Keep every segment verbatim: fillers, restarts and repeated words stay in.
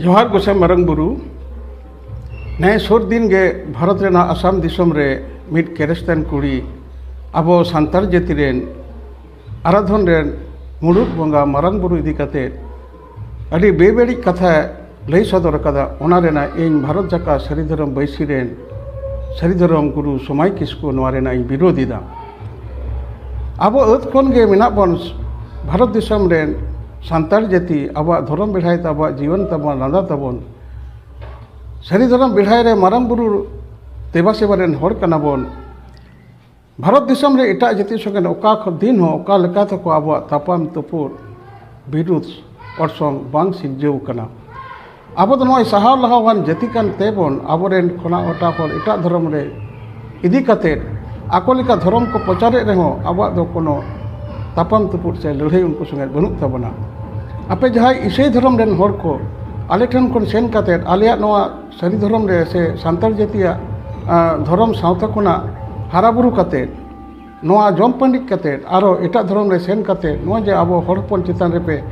ᱡᱚᱦᱟᱨ ᱜᱚᱸᱥᱟᱭ ᱢᱟᱨᱟᱝ ᱵᱩᱨᱩ᱾ ᱱᱮ ᱥᱩᱨ ᱫᱤᱱ ᱜᱮ ᱵᱷᱟᱨᱚᱛ ᱨᱮᱱᱟᱜ ᱟᱥᱟᱢ ᱫᱤᱥᱚᱢ ᱨᱮ ᱢᱤᱫ ᱠᱷᱨᱤᱥᱴᱟᱱ ᱠᱩᱲᱤ ᱟᱵᱚ ᱥᱟᱱᱛᱟᱲ ᱡᱟᱹᱛᱤ ᱨᱮᱱ ᱟᱨᱟᱫᱷᱚᱱ ᱨᱮᱱ ᱢᱩᱲᱩᱫ ᱵᱚᱸᱜᱟ ᱢᱟᱨᱟᱝ ᱵᱩᱨᱩ ᱤᱫᱤ ᱠᱟᱛᱮ ᱟᱹᱰᱤ ᱵᱮᱵᱟᱹᱲᱤᱡ ᱠᱟᱛᱷᱟ ᱞᱟᱹᱭ ᱥᱚᱫᱚᱨ ᱟᱠᱟᱫᱟ᱾ ᱚᱱᱟ ᱨᱮᱱᱟᱜ ᱤᱧ ᱵᱷᱟᱨᱚᱛ ᱡᱟᱠᱟᱛ ᱥᱟᱹᱨᱤ ᱫᱷᱚᱨᱚᱢ ᱵᱟᱹᱭᱥᱤ ᱨᱮᱱ ᱥᱟᱹᱨᱤ ᱫᱷᱚᱨᱚᱢ ᱜᱩᱨᱩ ᱥᱚᱢᱟᱭ ᱠᱤᱥᱠᱩ ᱱᱚᱣᱟ ᱨᱮᱱᱟᱜ ᱤᱧ ᱵᱤᱨᱳᱫᱷ ᱮᱫᱟ᱾ ᱟᱵᱚ ᱟᱹᱛ ᱠᱷᱚᱱ ᱜᱮ ᱢᱮᱱᱟᱜ ᱵᱚᱱ ᱵᱷᱟᱨᱚᱛ ᱫᱤᱥᱚᱢ ᱨᱮᱱ ᱥᱟᱱᱛᱟᱲ ᱡᱟᱹᱛᱤ, ᱟᱵᱚᱣᱟᱜ ᱫᱷᱚᱨᱚᱢ ᱵᱮᱲᱦᱟᱭ ᱛᱮ ᱟᱵᱚᱣᱟᱜ ᱡᱤᱭᱚᱱ ᱛᱟᱵᱚᱱ, ᱞᱟᱸᱫᱟ ᱛᱟᱵᱚᱱ, ᱥᱟᱹᱨᱤ ᱫᱷᱚᱨᱚᱢ ᱵᱮᱲᱦᱟᱭ ᱨᱮ ᱢᱟᱨᱟᱝ ᱵᱩᱨᱩ ᱫᱮᱵᱟ ᱥᱮᱵᱟ ᱨᱮᱱ ᱦᱚᱲ ᱠᱟᱱᱟ ᱵᱚᱱ᱾ ᱵᱷᱟᱨᱚᱛ ᱫᱤᱥᱚᱢ ᱨᱮ ᱮᱴᱟᱜ ᱡᱟᱹᱛᱤ ᱥᱚᱸᱜᱮ ᱚᱠᱟ ᱠᱷᱚ-, ᱫᱤᱱ ᱦᱚᱸ ᱚᱠᱟ ᱞᱮᱠᱟ ᱛᱮᱠᱚ ᱟᱵᱚᱣᱟᱜ ᱛᱟᱯᱟᱢ ᱛᱩᱯᱩᱫ, ᱵᱤᱨᱩᱫᱷ ᱚᱨᱥᱚᱝ ᱵᱟᱝ ᱥᱤᱨᱡᱟᱹᱣ ᱠᱟᱱᱟ᱾ ᱟᱵᱚ ᱫᱚ ᱱᱚᱜᱼᱚᱭ ᱥᱟᱦᱟᱣ ᱞᱟᱦᱟᱣᱟᱱ ᱡᱟᱹᱛᱤ ᱠᱟᱱ ᱛᱮᱵᱚᱱ ᱟᱵᱚᱨᱮᱱ ᱠᱷᱚᱱᱟᱜ ᱮᱴᱟᱜ ᱦᱚᱲ ᱮᱴᱟᱜ ᱫᱷᱚᱨᱚᱢ ᱨᱮ ᱤᱫᱤ ᱠᱟᱛᱮ ᱟᱠᱚ ᱞᱮᱠᱟ ᱫᱷᱚᱨᱚᱢ ᱠᱚ ᱯᱨᱚᱪᱟᱨᱮᱫ ᱨᱮᱦᱚᱸ ᱟᱵᱚᱣᱟᱜ ᱫᱚ ᱠᱳᱱᱳ ᱛᱟᱯᱟᱢ ᱛᱩᱯᱩᱫ ᱥᱮ ᱞᱟᱹᱲᱦᱟᱹᱭ ᱩᱱᱠᱩ ᱥᱚᱸᱜᱮ ᱵᱟᱹᱱᱩᱜ ᱛᱟᱵᱚᱱᱟ᱾ ᱟᱯᱮ ᱡᱟᱦᱟᱸᱭ ᱤᱥᱟᱹᱭ ᱫᱷᱚᱨᱚᱢ ᱨᱮᱱ ᱦᱚᱲ ᱠᱚ ᱟᱞᱮ ᱴᱷᱮᱱ ᱠᱷᱚᱱ ᱥᱮᱱ ᱠᱟᱛᱮ ᱟᱞᱮᱭᱟᱜ ᱱᱚᱣᱟ ᱥᱟᱹᱨᱤ ᱫᱷᱚᱨᱚᱢ ᱨᱮ ᱥᱮ ᱥᱟᱱᱛᱟᱲ ᱡᱟᱹᱛᱤᱭᱟᱜ, ᱟ, ᱫᱷᱚᱨᱚᱢ ᱥᱟᱶᱛᱟ ᱠᱷᱚᱱᱟᱜ ᱦᱟᱨᱟ ᱵᱩᱨᱩ ᱠᱟᱛᱮ ᱱᱚᱣᱟ ᱡᱚᱢ ᱯᱟᱹᱰᱤᱡ ᱠᱟᱛᱮ ᱟᱨᱚ ᱮᱴᱟᱜ ᱫᱷᱚᱨᱚᱢ ᱨᱮ ᱥᱮᱱ ᱠᱟᱛᱮ ᱱᱚᱣᱟ ᱡᱮ ᱟᱵᱚ ᱦᱚᱲ ᱦᱚᱯᱚᱱ ᱪᱮᱛᱟᱱ ᱨᱮᱯᱮ,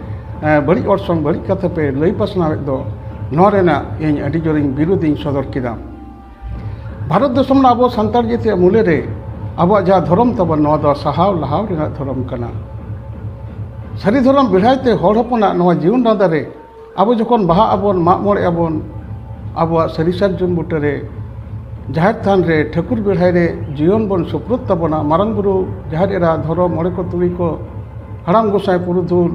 ᱮ, ᱵᱟᱹᱲᱤᱡ ᱚᱨᱥᱚᱝ, ᱵᱟᱹᱲᱤᱡ ᱠᱟᱛᱷᱟ ᱯᱮ ᱞᱟᱹᱭ ᱯᱟᱥᱱᱟᱣᱮᱫ ᱫᱚ, ᱱᱚᱣᱟ ᱨᱮᱱᱟᱜ ᱤᱧ ᱟᱹᱰᱤ ᱡᱳᱨᱤᱧ ᱵᱤᱨᱳᱫᱷᱤᱧ ᱥᱚᱫᱚᱨ ᱠᱮᱫᱟ᱾ ᱵᱷᱟᱨᱚᱛ ᱫᱤᱥᱚᱢ ᱨᱮᱱᱟᱜ ᱟᱵᱚ ᱥᱟᱱᱛᱟᱲ ᱡᱟᱹᱛᱤᱭᱟᱜ ᱢᱩᱞᱟᱹ ᱨᱮ ᱟᱵᱚᱣᱟᱜ ᱡᱟᱦᱟᱸ ᱫᱷᱚᱨᱚᱢ ᱛᱟᱵᱚᱱ, ᱱᱚᱣᱟ ᱫᱚ ᱥᱟᱦᱟᱣ ᱞᱟᱦᱟᱣ ᱨᱮᱱᱟᱜ ᱫᱷᱚᱨᱚᱢ ᱠᱟᱱᱟ᱾ ᱥᱟᱹᱨᱤ ᱫᱷᱚᱨᱚᱢ ᱵᱮᱲᱦᱟᱭ ᱛᱮ ᱦᱚᱲ ᱦᱚᱯᱚᱱᱟᱜ ᱱᱚᱣᱟ ᱡᱤᱭᱚᱱ ᱰᱟᱸᱫᱟ ᱨᱮ ᱟᱵᱚ ᱡᱚᱠᱷᱚᱱ ᱵᱟᱦᱟᱜ ᱟᱵᱚᱱ, ᱢᱟᱜ ᱢᱚᱬᱮᱜ ᱟᱵᱚᱱ, ᱟᱵᱚᱣᱟᱜ ᱥᱟᱹᱨᱤ ᱥᱟᱨᱡᱚᱢ ᱵᱩᱴᱟᱹ ᱨᱮ, ᱡᱟᱦᱮᱨ ᱛᱷᱟᱱ ᱨᱮ, ᱴᱷᱟᱹᱠᱩᱨ ᱵᱮᱲᱦᱟᱭ ᱨᱮ ᱡᱤᱭᱚᱱ ᱵᱚᱱ ᱥᱩᱯᱨᱩᱫ ᱛᱟᱵᱚᱱᱟ, ᱢᱟᱨᱟᱝ ᱵᱩᱨᱩ, ᱡᱟᱦᱮᱨ ᱮᱨᱟ, ᱫᱷᱚᱨᱚᱢ, ᱢᱚᱬᱮ ᱠᱚ, ᱛᱩᱨᱩᱭ ᱠᱚ, ᱦᱟᱲᱟᱢ ᱜᱚᱸᱥᱟᱭ ᱯᱩᱨᱩᱫᱷᱩᱞ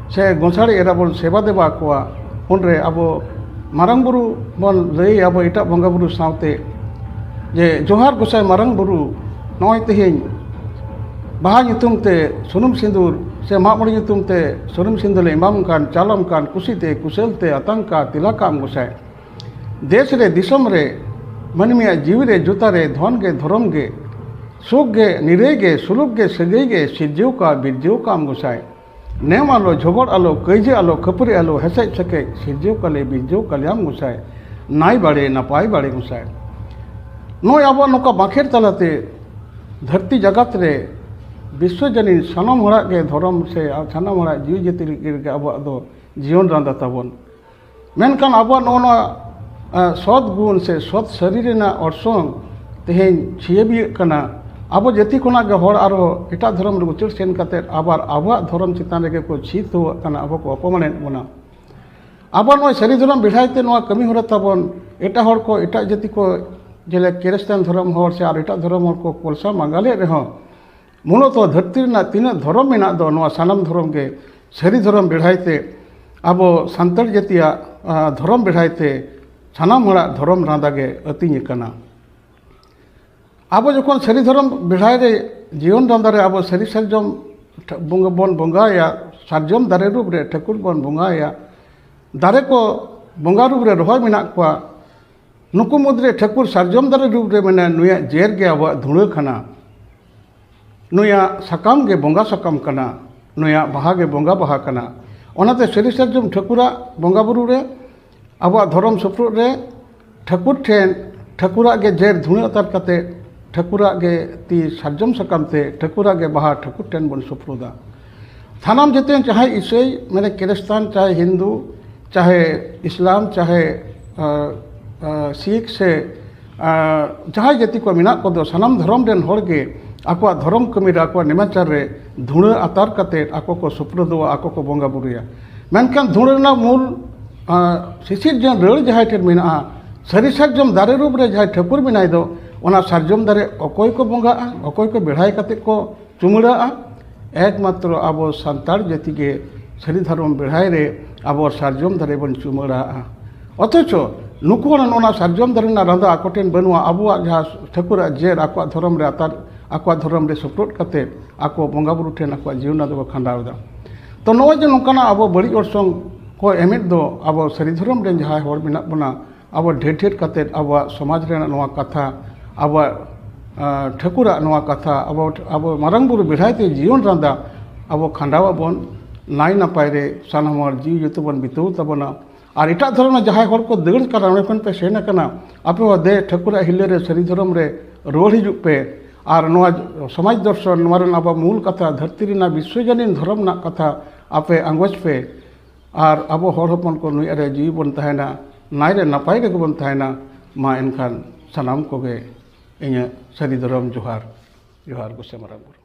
ᱥᱮ ᱜᱚᱸᱥᱟᱲᱮ ᱮᱨᱟ ᱵᱚᱱ ᱥᱮᱵᱟ ᱫᱮᱵᱟ ᱠᱚᱣᱟ, ᱩᱱᱨᱮ ᱟᱵᱚ ᱢᱟᱨᱟᱝ ᱵᱩᱨᱩ ᱵᱚᱱ ᱞᱟᱹᱭ ᱟᱵᱚ ᱮᱴᱟᱜ ᱵᱚᱸᱜᱟ ᱵᱩᱨᱩ ᱥᱟᱶᱛᱮ ᱡᱮ, "ᱡᱚᱦᱟᱨ ᱜᱚᱸᱥᱟᱭ ᱢᱟᱨᱟᱝ ᱵᱩᱨᱩ, ᱱᱚᱜᱼᱚᱭ ᱛᱮᱦᱮᱧ ᱵᱟᱦᱟ ᱧᱩᱛᱩᱢ ᱛᱮ ᱥᱩᱱᱩᱢ ᱥᱤᱸᱫᱩᱨ ᱥᱮ ᱢᱟᱜ ᱢᱚᱬᱮ ᱧᱩᱛᱩᱢ ᱛᱮ ᱥᱩᱱᱩᱢ ᱥᱤᱸᱫᱩᱨ ᱞᱮ ᱮᱢᱟᱢ ᱠᱟᱱ, ᱪᱟᱞᱟᱢ ᱠᱟᱱ, ᱠᱩᱥᱤᱛᱮ ᱠᱩᱥᱟᱹᱞ ᱛᱮ ᱟᱛᱟᱝ ᱠᱟ ᱛᱤᱞᱟ ᱠᱟᱜ ᱟᱢ ᱜᱚᱸᱥᱟᱭ᱾ ᱫᱮᱥ ᱨᱮ ᱫᱤᱥᱚᱢ ᱨᱮ ᱢᱟᱹᱱᱢᱤᱭᱟᱜ ᱡᱤᱣᱤ ᱨᱮ ᱡᱩᱛᱟ ᱨᱮ ᱫᱷᱚᱱ ᱜᱮ ᱫᱷᱚᱨᱚᱢ ᱜᱮ ᱥᱩᱠ ᱜᱮ ᱱᱤᱨᱟᱹᱭ ᱜᱮ ᱥᱩᱞᱩᱠ ᱜᱮ ᱥᱟᱹᱜᱟᱹᱭ ᱜᱮ ᱥᱤᱨᱡᱟᱹᱣ ᱠᱟ ᱵᱤᱨᱡᱟᱹᱣ ᱠᱟᱜ ᱟᱢ ᱜᱚᱸᱥᱟᱭ᱾ ᱱᱮᱢ ᱟᱞᱚ, ᱡᱷᱚᱜᱚᱲ ᱟᱞᱚ, ᱠᱟᱹᱭᱡᱟᱹ ᱟᱞᱚ, ᱠᱷᱟᱹᱯᱟᱹᱨᱤ ᱟᱞᱚ, ᱦᱮᱥᱮᱡ ᱥᱮᱠᱮᱡ ᱥᱤᱨᱡᱟᱹᱣ ᱠᱟᱞᱮ ᱵᱤᱨᱡᱟᱹᱣ ᱠᱟᱞᱮᱭᱟᱢ ᱜᱚᱸᱥᱟᱭ᱾ ᱱᱟᱭ ᱵᱟᱲᱮ ᱱᱟᱯᱟᱭ ᱵᱟᱲᱮ ᱜᱚᱸᱥᱟᱭ᱾" ᱱᱚᱜᱼᱚᱭ ᱟᱵᱚᱣᱟᱜ ᱱᱚᱝᱠᱟ ᱵᱟᱸᱠᱷᱮᱲ ᱛᱟᱞᱟᱛᱮ ᱫᱷᱟᱹᱨᱛᱤ ᱡᱟᱜᱟᱛ ᱨᱮ ᱵᱤᱥᱥᱚ ᱡᱟᱹᱱᱤᱡ ᱥᱟᱱᱟᱢ ᱦᱚᱲᱟᱜ ᱜᱮ ᱫᱷᱚᱨᱚᱢ ᱥᱮ ᱥᱟᱱᱟᱢ ᱦᱚᱲᱟᱜ ᱡᱤᱣᱤ ᱡᱟᱹᱛᱤ ᱞᱟᱹᱜᱤᱫ ᱨᱮᱜᱮ ᱟᱵᱚᱣᱟᱜ ᱫᱚ ᱡᱤᱭᱚᱱ ᱨᱟᱸᱫᱟ ᱛᱟᱵᱚᱱ᱾ ᱢᱮᱱᱠᱷᱟᱱ ᱟᱵᱚᱣᱟᱜ ᱱᱚᱜᱼᱚ ᱱᱚᱣᱟ ᱥᱚᱛ ᱜᱩᱱ ᱥᱮ ᱥᱚᱛ ᱥᱟᱹᱨᱤ ᱨᱮᱱᱟᱜ ᱚᱨᱥᱚᱝ ᱛᱮᱦᱮᱧ ᱪᱷᱤᱭᱟᱹᱵᱤᱭᱟᱹᱜ ᱠᱟᱱᱟ᱾ ᱟᱵᱚ ᱡᱟᱹᱛᱤ ᱠᱷᱚᱱᱟᱜ ᱜᱮ ᱦᱚᱲ ᱟᱨᱦᱚᱸ ᱮᱴᱟᱜ ᱫᱷᱚᱨᱚᱢ ᱨᱮ ᱩᱪᱟᱹᱲ ᱥᱮᱱ ᱠᱟᱛᱮ ᱟᱵᱟᱨ ᱟᱵᱚᱣᱟᱜ ᱫᱷᱚᱨᱚᱢ ᱪᱮᱛᱟᱱ ᱨᱮᱜᱮ ᱠᱚ ᱪᱷᱤ ᱛᱷᱩᱣᱟᱜ ᱠᱟᱱᱟ, ᱟᱵᱚ ᱠᱚ ᱚᱯᱚᱢᱟᱱᱮᱫ ᱵᱚᱱᱟ᱾ ᱟᱵᱚ ᱱᱚᱣᱟ ᱥᱟᱹᱨᱤ ᱫᱷᱚᱨᱚᱢ ᱵᱮᱲᱦᱟᱭ ᱛᱮ ᱱᱚᱣᱟ ᱠᱟᱹᱢᱤ ᱦᱚᱨᱟ ᱛᱟᱵᱚᱱ ᱮᱴᱟᱜ ᱦᱚᱲ ᱠᱚ, ᱮᱴᱟᱜ ᱡᱟᱹᱛᱤ ᱠᱚ, ᱡᱮᱞᱮᱠᱟ ᱠᱷᱨᱤᱥᱴᱟᱱ ᱫᱷᱚᱨᱚᱢ ᱦᱚᱲ ᱥᱮ ᱟᱨ ᱮᱴᱟᱜ ᱫᱷᱚᱨᱚᱢ ᱦᱚᱲ ᱠᱚ ᱠᱚᱞᱥᱟ ᱢᱟᱸᱜᱟᱞᱮᱫ ᱨᱮᱦᱚᱸ, ᱢᱩᱞᱚᱛᱚ ᱫᱷᱟᱹᱨᱛᱤ ᱨᱮᱱᱟᱜ ᱛᱤᱱᱟᱹᱜ ᱫᱷᱚᱨᱚᱢ ᱢᱮᱱᱟᱜ ᱫᱚ, ᱱᱚᱣᱟ ᱥᱟᱱᱟᱢ ᱫᱷᱚᱨᱚᱢ ᱜᱮ ᱥᱟᱹᱨᱤ ᱫᱷᱚᱨᱚᱢ ᱵᱮᱲᱦᱟᱭ ᱛᱮ ᱟᱵᱚ ᱥᱟᱱᱛᱟᱲ ᱡᱟᱹᱛᱤᱭᱟᱜ ᱫᱷᱚᱨᱚᱢ ᱵᱮᱲᱦᱟᱭ ᱛᱮ ᱥᱟᱱᱟᱢ ᱦᱚᱲᱟᱜ ᱫᱷᱚᱨᱚᱢ ᱨᱟᱸᱫᱟ ᱜᱮ ᱟᱹᱛᱤᱧ ᱟᱠᱟᱱᱟ᱾ ᱟᱵᱚ ᱡᱚᱠᱷᱚᱱ ᱥᱟᱹᱨᱤ ᱫᱷᱚᱨᱚᱢ ᱵᱮᱲᱦᱟᱭ ᱨᱮ ᱡᱤᱭᱚᱱ ᱨᱟᱸᱫᱟ ᱨᱮ ᱟᱵᱚ ᱥᱟᱹᱨᱤ ᱥᱟᱨᱡᱚᱢ ᱵᱚᱱ ᱵᱚᱸᱜᱟᱭᱟ, ᱥᱟᱨᱡᱚᱢ ᱫᱟᱨᱮ ᱨᱩᱯ ᱨᱮ ᱴᱷᱟᱹᱠᱩᱨ ᱵᱚᱱ ᱵᱚᱸᱜᱟᱭᱟ, ᱫᱟᱨᱮ ᱠᱚ ᱵᱚᱸᱜᱟ ᱨᱩᱯ ᱨᱮ ᱨᱚᱦᱚᱭ ᱢᱮᱱᱟᱜ ᱠᱚᱣᱟ, ᱱᱩᱠᱩ ᱢᱩᱫᱽᱨᱮ ᱴᱷᱟᱹᱠᱩᱨ ᱥᱟᱨᱡᱚᱢ ᱫᱟᱨᱮ ᱨᱩᱯ ᱨᱮ ᱢᱮᱱᱟᱭ, ᱱᱩᱭᱟᱜ ᱡᱮᱨ ᱜᱮ ᱟᱵᱚᱣᱟᱜ ᱫᱷᱩᱲᱟᱹ ᱠᱟᱱᱟ, ᱱᱩᱭᱟᱜ ᱥᱟᱠᱟᱢ ᱜᱮ ᱵᱚᱸᱜᱟ ᱥᱟᱠᱟᱢ ᱠᱟᱱᱟ, ᱱᱩᱭᱟᱜ ᱵᱟᱦᱟ ᱜᱮ ᱵᱚᱸᱜᱟ ᱵᱟᱦᱟ ᱠᱟᱱᱟ᱾ ᱚᱱᱟᱛᱮ ᱥᱟᱹᱨᱤ ᱥᱟᱨᱡᱚᱢ ᱴᱷᱟᱹᱠᱩᱨᱟᱜ ᱵᱚᱸᱜᱟ ᱵᱩᱨᱩ ᱨᱮ, ᱟᱵᱚᱣᱟᱜ ᱫᱷᱚᱨᱚᱢ ᱥᱳᱯᱨᱳᱫ ᱨᱮ ᱴᱷᱟᱹᱠᱩᱨ ᱴᱷᱮᱱ ᱴᱷᱟᱹᱠᱩᱨᱟᱜ ᱜᱮ ᱡᱮᱨ ᱫᱷᱩᱲᱟᱹ ᱟᱛᱟᱨ ᱠᱟᱛᱮ ᱴᱷᱟᱹᱠᱩᱨᱟᱜ ᱜᱮ ᱛᱤ ᱥᱟᱨᱡᱚᱢ ᱥᱟᱠᱟᱢ ᱛᱮ ᱴᱷᱟᱹᱠᱩᱨᱟᱜ ᱜᱮ ᱵᱟᱦᱟ ᱴᱷᱟᱹᱠᱩᱨ ᱴᱷᱮᱱ ᱵᱚᱱ ᱥᱳᱯᱨᱳᱫᱟ᱾ ᱥᱟᱱᱟᱢ ᱡᱟᱹᱛᱤ ᱨᱮᱱ ᱪᱟᱦᱮ ᱤᱥᱟᱹᱭ, ᱢᱟᱱᱮ ᱠᱷᱨᱤᱥᱴᱟᱱ, ᱪᱟᱦᱮ ᱦᱤᱱᱫᱩ, ᱪᱟᱦᱮ ᱤᱥᱞᱟᱢ, ᱪᱟᱦᱮ ᱥᱤᱠᱷ ᱥᱮ ᱡᱟᱦᱟᱸᱭ ᱡᱟᱹᱛᱤ ᱠᱚ ᱢᱮᱱᱟᱜ ᱠᱚᱫᱚ, ᱥᱟᱱᱟᱢ ᱫᱷᱚᱨᱚᱢ ᱨᱮᱱ ᱦᱚᱲ ᱜᱮ ᱟᱠᱚᱣᱟᱜ ᱫᱷᱚᱨᱚᱢ ᱠᱟᱹᱢᱤ ᱨᱮ, ᱟᱠᱚᱣᱟᱜ ᱱᱮᱢᱟᱪᱟᱨ ᱨᱮ ᱫᱷᱩᱲᱟᱹ ᱟᱛᱟᱨ ᱠᱟᱛᱮ ᱟᱠᱚ ᱠᱚ ᱥᱩᱯᱨᱩᱫᱚᱜᱼᱟ, ᱟᱠᱚ ᱠᱚ ᱵᱚᱸᱜᱟ ᱵᱩᱨᱩᱭᱟ᱾ ᱢᱮᱱᱠᱷᱟᱱ ᱫᱷᱩᱲᱟᱹ ᱨᱮᱱᱟᱜ ᱢᱩᱞ ᱥᱤᱥᱤᱨ ᱡᱟᱝ ᱨᱟᱹᱲ ᱡᱟᱦᱟᱸᱭ ᱴᱷᱮᱱ ᱢᱮᱱᱟᱜᱼᱟ, ᱥᱟᱹᱨᱤ ᱥᱟᱨᱡᱚᱢ ᱫᱟᱨᱮ ᱨᱩᱯ ᱨᱮ ᱡᱟᱦᱟᱸᱭ ᱴᱷᱟᱹᱠᱩᱨ ᱢᱮᱱᱟᱭ ᱫᱚ, ᱚᱱᱟ ᱥᱟᱨᱡᱚᱢ ᱫᱟᱨᱮ ᱚᱠᱚᱭ ᱠᱚ ᱵᱚᱸᱜᱟᱜᱼᱟ, ᱚᱠᱚᱭ ᱠᱚ ᱵᱮᱲᱦᱟᱭ ᱠᱟᱛᱮ ᱠᱚ ᱪᱩᱢᱟᱹᱲᱟᱜᱼᱟ? ᱮᱠᱢᱟᱛᱨᱚ ᱟᱵᱚ ᱥᱟᱱᱛᱟᱲ ᱡᱟᱹᱛᱤ ᱜᱮ ᱥᱟᱹᱨᱤ ᱫᱷᱚᱨᱚᱢ ᱵᱮᱲᱦᱟᱭ ᱨᱮ ᱟᱵᱚ ᱥᱟᱨᱡᱚᱢ ᱫᱟᱨᱮ ᱵᱚᱱ ᱪᱩᱢᱟᱹᱲᱟᱜᱼᱟ᱾ ᱚᱛᱷᱚᱪᱚ ᱱᱩᱠᱩ ᱦᱚᱲ ᱚᱱᱟ ᱥᱟᱨᱡᱚᱢ ᱫᱟᱨᱮ ᱨᱮᱱᱟᱜ ᱨᱟᱸᱫᱟ ᱟᱠᱚ ᱴᱷᱮᱱ ᱵᱟᱹᱱᱩᱜᱼᱟ᱾ ᱟᱵᱚᱣᱟᱜ ᱡᱟᱦᱟᱸ ᱴᱷᱟᱹᱠᱩᱨᱟᱜ ᱡᱮᱨ ᱟᱠᱚᱣᱟᱜ ᱫᱷᱚᱨᱚᱢ ᱨᱮ ᱟᱛᱟᱨ, ᱟᱠᱚᱣᱟᱜ ᱫᱷᱚᱨᱚᱢ ᱨᱮ ᱥᱩᱯᱨᱩᱫ ᱠᱟᱛᱮ ᱟᱠᱚ ᱵᱚᱸᱜᱟ ᱵᱩᱨᱩ ᱴᱷᱮᱱ ᱟᱠᱚᱣᱟᱜ ᱡᱤᱭᱚᱱ ᱫᱚᱠᱚ ᱠᱷᱟᱸᱰᱟᱣ ᱮᱫᱟ᱾ ᱛᱚ ᱱᱚᱜᱼᱚᱭ ᱡᱮ ᱱᱚᱝᱠᱟᱱᱟᱜ ᱟᱵᱚ ᱵᱟᱹᱲᱤᱡ ᱚᱨᱥᱚᱝ ᱠᱚ ᱮᱢᱮᱫ ᱫᱚ ᱟᱵᱚ ᱥᱟᱹᱨᱤ ᱫᱷᱚᱨᱚᱢ ᱨᱮᱱ ᱡᱟᱦᱟᱸᱭ ᱦᱚᱲ ᱢᱮᱱᱟᱜ ᱵᱚᱱᱟ, ᱟᱵᱚ ᱰᱷᱮᱨ ᱰᱷᱮᱨ ᱠᱟᱛᱮ ᱟᱵᱚᱣᱟᱜ ᱥᱚᱢᱟᱡᱽ ᱨᱮᱱᱟᱜ ᱱᱚᱣᱟ ᱠᱟᱛᱷᱟ, ᱟᱵᱚᱣᱟᱜ ᱴᱷᱟᱹᱠᱩᱨᱟᱜ ᱱᱚᱣᱟ ᱠᱟᱛᱷᱟ, ᱟᱵᱚ ᱟᱵᱚ ᱢᱟᱨᱟᱝ ᱵᱩᱨᱩ ᱵᱮᱲᱦᱟᱭ ᱛᱮ ᱡᱤᱭᱚᱱ ᱨᱟᱸᱫᱟ ᱟᱵᱚ ᱠᱷᱟᱸᱰᱟᱣ ᱟᱵᱚᱱ, ᱱᱟᱭ ᱱᱟᱯᱟᱭ ᱨᱮ ᱥᱟᱱᱟᱢ ᱦᱚᱲ ᱡᱤᱣᱤ ᱡᱚᱛᱚ ᱵᱚᱱ ᱵᱤᱛᱟᱹᱣ ᱛᱟᱵᱚᱱᱟ᱾ ᱟᱨ ᱮᱴᱟᱜ ᱫᱷᱚᱨᱚᱢ ᱨᱮᱱ ᱡᱟᱦᱟᱸᱭ ᱦᱚᱲ ᱠᱚ ᱫᱟᱹᱲ ᱠᱟᱱᱟ, ᱚᱸᱰᱮ ᱠᱷᱚᱱ ᱯᱮ ᱥᱮᱱ ᱟᱠᱟᱱᱟ, ᱟᱯᱮ ᱦᱚᱸ ᱫᱮ ᱴᱷᱟᱹᱠᱩᱨᱟᱜ ᱦᱤᱨᱞᱟᱹ ᱨᱮ ᱥᱟᱹᱨᱤ ᱫᱷᱚᱨᱚᱢ ᱨᱮ ᱨᱩᱣᱟᱹᱲ ᱦᱤᱡᱩᱜ ᱯᱮ᱾ ᱟᱨ ᱱᱚᱣᱟ ᱥᱚᱢᱟᱡᱽ ᱫᱚᱨᱥᱚᱱ, ᱱᱚᱣᱟ ᱨᱮᱱ ᱟᱵᱚ ᱢᱩᱞ ᱠᱟᱛᱷᱟ, ᱫᱷᱟᱹᱨᱛᱤ ᱨᱮᱱᱟᱜ ᱵᱤᱥᱥᱚᱡᱟᱱᱤᱱ ᱫᱷᱚᱨᱚᱢ ᱨᱮᱱᱟᱜ ᱠᱟᱛᱷᱟ ᱟᱯᱮ ᱟᱸᱜᱚᱪ ᱯᱮ᱾ ᱟᱨ ᱟᱵᱚ ᱦᱚᱲ ᱦᱚᱯᱚᱱ ᱠᱚ ᱱᱩᱭᱟᱜ ᱨᱮ ᱡᱤᱣᱤ ᱵᱚᱱ ᱛᱟᱦᱮᱱᱟ, ᱱᱟᱭ ᱨᱮ ᱱᱟᱯᱟᱭ ᱨᱮᱜᱮ ᱵᱚᱱ ᱛᱟᱦᱮᱱᱟ᱾ ᱢᱟ ᱮᱱᱠᱷᱟᱱ ᱥᱟᱱᱟᱢ ᱠᱚᱜᱮ ᱤᱧᱟᱹᱜ ᱥᱟᱹᱨᱤ ᱫᱷᱚᱨᱚᱢ ᱡᱚᱦᱟᱨ, ᱡᱚᱦᱟᱨ ᱜᱚᱸᱥᱟᱭ ᱢᱟᱨᱟᱝ ᱵᱩᱨᱩ᱾